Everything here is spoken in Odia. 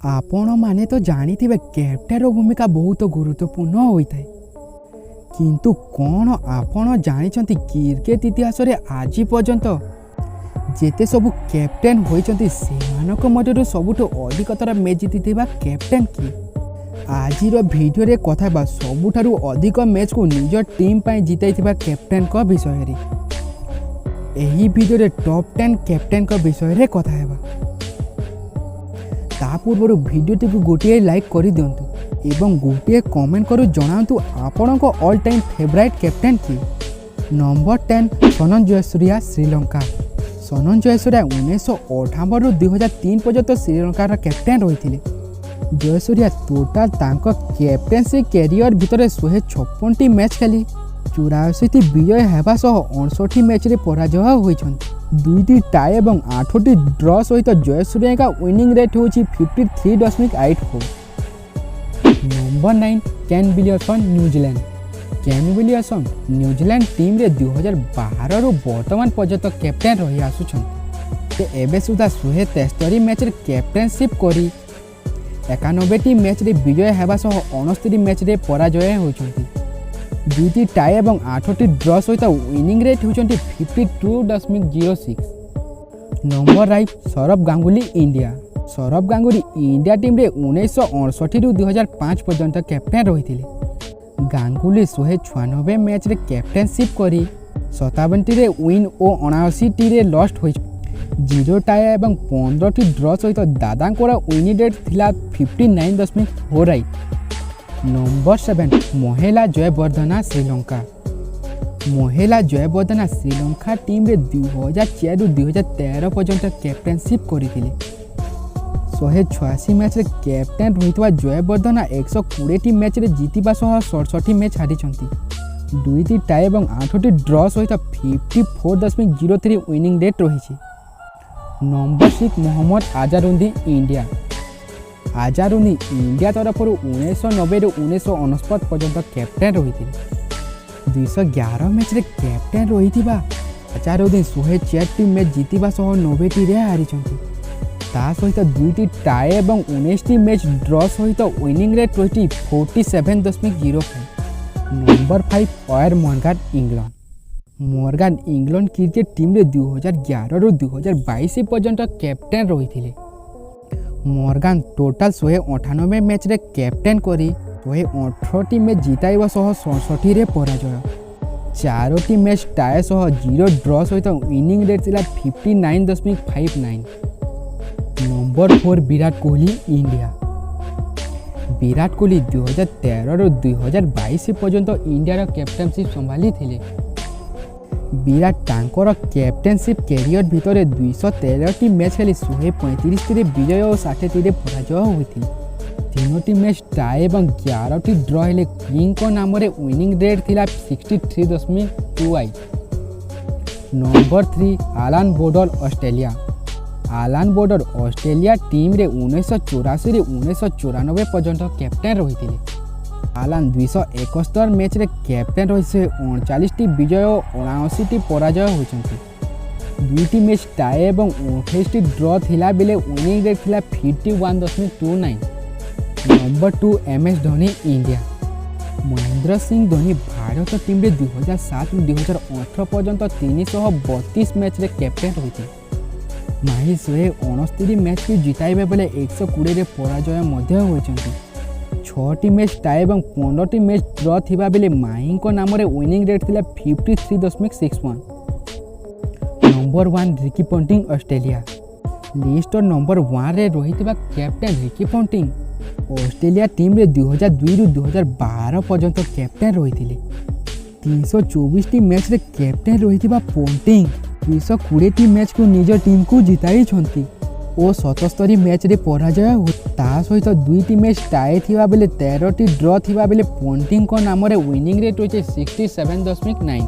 ଆପଣମାନେ ତ ଜାଣିଥିବେ, କ୍ୟାପ୍ଟେନର ଭୂମିକା ବହୁତ ଗୁରୁତ୍ୱପୂର୍ଣ୍ଣ ହୋଇଥାଏ। କିନ୍ତୁ କ'ଣ ଆପଣ ଜାଣିଛନ୍ତି, କ୍ରିକେଟ ଇତିହାସରେ ଆଜି ପର୍ଯ୍ୟନ୍ତ ଯେତେ ସବୁ କ୍ୟାପ୍ଟେନ୍ ହୋଇଛନ୍ତି, ସେମାନଙ୍କ ମଧ୍ୟରୁ ସବୁଠୁ ଅଧିକ ଥର ମ୍ୟାଚ୍ ଜିତିଥିବା କ୍ୟାପ୍ଟେନ୍ କିଏ? ଆଜିର ଭିଡ଼ିଓରେ କଥା ହେବା ସବୁଠାରୁ ଅଧିକ ମ୍ୟାଚ୍କୁ ନିଜ ଟିମ୍ ପାଇଁ ଜିତାଇଥିବା କ୍ୟାପ୍ଟେନ୍ଙ୍କ ବିଷୟରେ। ଏହି ଭିଡ଼ିଓରେ ଟପ୍ 10 କ୍ୟାପ୍ଟେନ୍ଙ୍କ ବିଷୟରେ କଥା ହେବା। ତା ପୂର୍ବରୁ ଭିଡ଼ିଓଟିକୁ ଗୋଟିଏ ଲାଇକ୍ କରିଦିଅନ୍ତୁ ଏବଂ ଗୋଟିଏ କମେଣ୍ଟ କରି ଜଣାନ୍ତୁ, ଆପଣଙ୍କ ଅଲ୍ ଟାଇମ୍ ଫେଭରାଇଟ୍ କ୍ୟାପ୍ଟେନ୍ କିଏ? ନମ୍ବର 10, ସନତ ଜୟସୂରିୟା, ଶ୍ରୀଲଙ୍କା। ସନତ ଜୟସୂରିୟା 1958ରୁ 2003 ପର୍ଯ୍ୟନ୍ତ ଶ୍ରୀଲଙ୍କାର କ୍ୟାପ୍ଟେନ୍ ରହିଥିଲେ। ଜୟସୂରିୟା ଟୋଟାଲ ତାଙ୍କ କ୍ୟାପ୍ଟେନ୍ସି କ୍ୟାରିୟର ଭିତରେ 156ଟି ମ୍ୟାଚ୍ ଖେଳି 84ଟି ବିଜୟ ହେବା ସହ 59 ମ୍ୟାଚ୍ରେ ପରାଜୟ ହୋଇଛନ୍ତି। ଦୁଇଟି ଟାଇ ଏବଂ ଆଠଟି ଡ୍ର ସହିତ ଜୟସୂରିୟାଙ୍କ ୱିନିଂ ରେଟ୍ ହେଉଛି 53.84। ନମ୍ବର 9, କେନ୍ Williamson, New Zealand. Kane Williamson New Zealand ଟିମ୍ରେ 2012ରୁ ବର୍ତ୍ତମାନ ପର୍ଯ୍ୟନ୍ତ କ୍ୟାପ୍ଟେନ୍ ରହି ଆସୁଛନ୍ତି। ସେ ଏବେ ସୁଦ୍ଧା 173 ମ୍ୟାଚ୍ରେ କ୍ୟାପ୍ଟେନସିପ୍ କରି 91ଟି ମ୍ୟାଚ୍ରେ ବିଜୟ ହେବା ସହ 69 ମ୍ୟାଚ୍ରେ ପରାଜୟ ହୋଇଛନ୍ତି। ଦୁଇଟି ଟାଇ ଏବଂ ଆଠଟି ଡ୍ର ସହିତ ୱିନିଂ ରେଟ୍ ହେଉଛନ୍ତି 52.06। Number 8, Sourav Ganguly, India. Sourav Ganguly India ଟିମ୍ରେ 1959ରୁ 2005 ପର୍ଯ୍ୟନ୍ତ କ୍ୟାପ୍ଟେନ୍ ରହିଥିଲେ। ଗାଙ୍ଗୁଲି 196 ମ୍ୟାଚ୍ରେ କ୍ୟାପ୍ଟେନସିପ୍ କରି 57ଟିରେ ୱିନ୍ ଓ 79ଟିରେ ଲଷ୍ଟ ହୋଇଛି। ଜିରୋ ଟାଇ ଏବଂ 15ଟି ଡ୍ର ସହିତ ଦାଦାଙ୍କର ୱିନିଂ ରେଟ୍ ଥିଲା 59.48। ନମ୍ବର 7, ମହେଲା ଜୟବର୍ଦ୍ଧନା, ଶ୍ରୀଲଙ୍କା। ମହେଲା ଜୟବର୍ଦ୍ଧନା ଶ୍ରୀଲଙ୍କା ଟିମ୍ରେ 2004ରୁ 2013 ପର୍ଯ୍ୟନ୍ତ କ୍ୟାପ୍ଟେନସିପ୍ କରିଥିଲେ। 186 ମ୍ୟାଚ୍ରେ କ୍ୟାପ୍ଟେନ୍ ରହିଥିବା ଜୟବର୍ଦ୍ଧନା 120ଟି ମ୍ୟାଚ୍ରେ ଜିତିବା ସହ 67 ମ୍ୟାଚ୍ ହାରିଛନ୍ତି। ଦୁଇଟି ଟାଇ ଏବଂ ଆଠଟି ଡ୍ର ସହିତ 54.03 ୱିନିଂ ରେଟ୍ ରହିଛି। Number 6, Mohammad Azharuddin, India. Azharuddin India ତରଫରୁ 1990ରୁ 1999 ପର୍ଯ୍ୟନ୍ତ କ୍ୟାପ୍ଟେନ୍ ରହିଥିଲେ। 211 ମ୍ୟାଚ୍ରେ କ୍ୟାପ୍ଟେନ୍ ରହିଥିବା ଆଜାରୁଦ୍ଦିନ 104ଟି ମ୍ୟାଚ୍ ଜିତିବା ସହ 90ଟିରେ ହାରିଛନ୍ତି। ତା ସହିତ ଦୁଇଟି ଟାଇ ଏବଂ 19ଟି ମ୍ୟାଚ୍ ଡ୍ର ସହିତ ୱିନିଂ ରେଟ୍ ରହିଛି 47.05। Number 5, Ayan Morgan, England. Morgan England cricket ଟିମ୍ରେ 2011ରୁ 2022 ପର୍ଯ୍ୟନ୍ତ କ୍ୟାପ୍ଟେନ୍ ରହିଥିଲେ। ମର୍ଗାନ ଟୋଟାଲ 198 ମ୍ୟାଚ୍ରେ କ୍ୟାପ୍ଟେନ୍ କରି 118ଟି ମ୍ୟାଚ୍ ଜିତାଇବା ସହ 67ରେ ପରାଜୟ, ଚାରୋଟି ମ୍ୟାଚ୍ ଟାଏ ସହ ଜିରୋ ଡ୍ର ସହିତ ୱିନିଂ ରେଟ୍ ଥିଲା 59.59। Number 4, Virat Kohli, India. ବିରାଟ କୋହଲି 2013ରୁ 2022 ପର୍ଯ୍ୟନ୍ତ ଇଣ୍ଡିଆର କ୍ୟାପ୍ଟେନସିପ୍ ସମ୍ଭାଳିଥିଲେ। ବିରାଟ ତାଙ୍କର କ୍ୟାପ୍ଟେନସିପ୍ କ୍ୟାରିୟର ଭିତରେ 213ଟି ମ୍ୟାଚ୍ ଖେଳି 135ଟିରେ ବିଜୟ ଓ 60ଟିରେ ପରାଜୟ ହୋଇଥିଲେ। ତିନୋଟି ମ୍ୟାଚ୍ ଟାଇ ଏବଂ 11ଟି ଡ୍ର ହେଲେ କିଙ୍ଗଙ୍କ ନାମରେ ୱିନିଂ ରେଟ୍ ଥିଲା 63.28। ନମ୍ବର 3, ଆଲାନ୍ ବୋର୍ଡର, ଅଷ୍ଟ୍ରେଲିଆ। ଆଲାନ୍ ବୋର୍ଡର ଅଷ୍ଟ୍ରେଲିଆ ଟିମ୍ରେ 1984ରୁ 1994 ପର୍ଯ୍ୟନ୍ତ କ୍ୟାପ୍ଟେନ୍ ରହିଥିଲେ। ଆଲାନ୍ 271 ମ୍ୟାଚ୍ରେ କ୍ୟାପ୍ଟେନ୍ ରହି 139ଟି ବିଜୟ ଓ 79ଟି ପରାଜୟ ହୋଇଛନ୍ତି। ଦୁଇଟି ମ୍ୟାଚ୍ ଟାଇ ଏବଂ 28ଟି ଡ୍ର ଥିଲାବେଳେ ୱିନିଂ ରେଟ୍ ଥିଲା 51.29। Number 2, M S Dhoni, India. Mahendra Singh Dhoni Bharat ଟିମ୍ରେ 2007ରୁ 2018 ପର୍ଯ୍ୟନ୍ତ 332 ମ୍ୟାଚ୍ରେ କ୍ୟାପ୍ଟେନ୍ ରହିଥିଲେ। ମାହି 169 ମ୍ୟାଚ୍କୁ ଜିତାଇବା ବେଳେ 120ରେ ପରାଜୟ ମଧ୍ୟ ହୋଇଛନ୍ତି। ଛଅଟି ମ୍ୟାଚ୍ ଟାଇ ଏବଂ 15ଟି ମ୍ୟାଚ୍ ଡ୍ର ଥିବାବେଳେ ମାହିଙ୍କ ନାମରେ ୱିନିଂ ରେଟ୍ ଥିଲା 53.61। Number 1, Ricky Ponting, Australia. ଲିଷ୍ଟର ନମ୍ବର 1ରେ ରହିଥିବା କ୍ୟାପ୍ଟେନ୍ ରିକି ପଣ୍ଟିଂ ଅଷ୍ଟ୍ରେଲିଆ ଟିମ୍ରେ 2002ରୁ 2012 ପର୍ଯ୍ୟନ୍ତ କ୍ୟାପ୍ଟେନ୍ ରହିଥିଲେ। 324ଟି ମ୍ୟାଚ୍ରେ କ୍ୟାପ୍ଟେନ୍ ରହିଥିବା ପଣ୍ଟିଂ 220ଟି ମ୍ୟାଚ୍କୁ ନିଜ ଟିମ୍କୁ ଜିତାଇଛନ୍ତି ଓ 77 ମ୍ୟାଚ୍ରେ ପରାଜୟ। ତା ସହିତ ଦୁଇଟି ମ୍ୟାଚ୍ ଟାଇ ଥିବାବେଳେ 13ଟି ଡ୍ର ଥିବାବେଳେ ପଣ୍ଟିଂଙ୍କ ନାମରେ ୱିନିଂ ରେଟ୍ ରହିଛି 67.9।